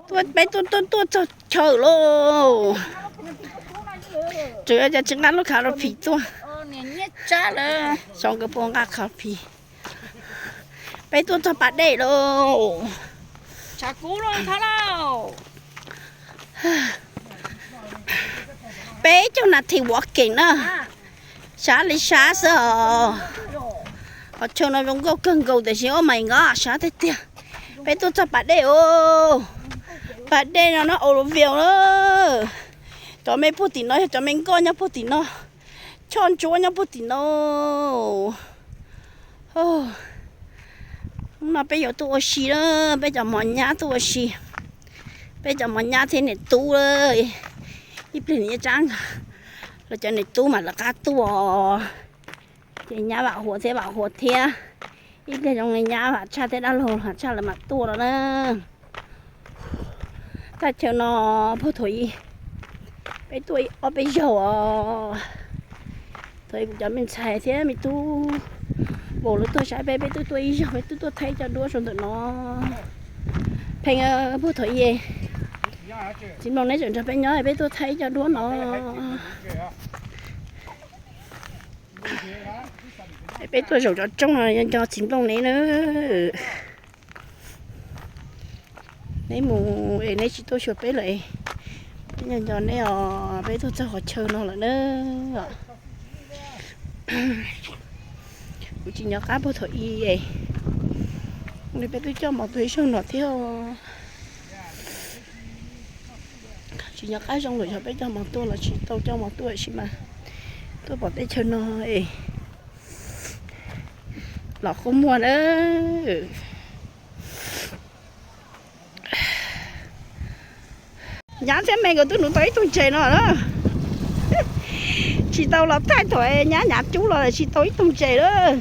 Peb tuaj tuaj tuaj txog chaw lauj. Tseem yog cov tsis nqa lub khav los phim tuaj. Xyov nkawd puas nqa khav phim. Peb tuaj txog pas dej lauj. Peb caug nas this walking na. Sab li sab xwb os. Qhov chaw no zoo nkauj kawg nkaus tiam sis oh my god sab tiag tiag. Peb tuaj txog pas dej os. Pas dej no no alluvial na. Cov me puag tim no yog cov me nkoj nyob puag tim no. Choj ntsuab nyob puag tim no. Hnub no peb yuav tuaj ua si na, peb cov mos nyab tuaj ua si. Peb cov mos nyab thiab niam tub, ib pliag niam tsab nkawd, los cov niam tub mam lawv qab tuaj. Ces nyab Vam Huas thiab Vam Huas thiab, ib pliag zoo li nyab Vam Tshaj thiab dab laug Vam Tshaj lawv mam tuaj los na. Thaj chaw no puag thaum ub peb tuaj ob peb zaug os. Thaum ub kuv cov me ntxhais thiab me tub Vaus lawv tuaj saib peb, peb twb tuaj ib zaug, peb twb tuaj thaij cov duab saum ntawm no. Pheej puag thaum ub, txiv Nplooj Neb tseem nrog peb nyob peb tuaj thaij cov duab no. Peb tuaj zaum cov roob no nco nco txiv Nplooj Neb na. Neb mus es neb tsis tuaj xyuas peb lawm, peb nco nco neb os, peb tuaj txog qhov chaw no lawm na. Kuv tsis nco qab puag thaum ub es, peb twb coj mov tuaj ib zaug no thiab. Tsis nco qab zoo lawm yog peb coj mov tuaj los tsis tau coj mov tuaj tab sis mas tuaj pom teb chaws no es los qub muag na. Nyab thiab me nkawd twb nuv tau ib tug ntses no na. Tsis tau los thaij thaum nyab nyav cub los tsis tau ib tug ntses lawm.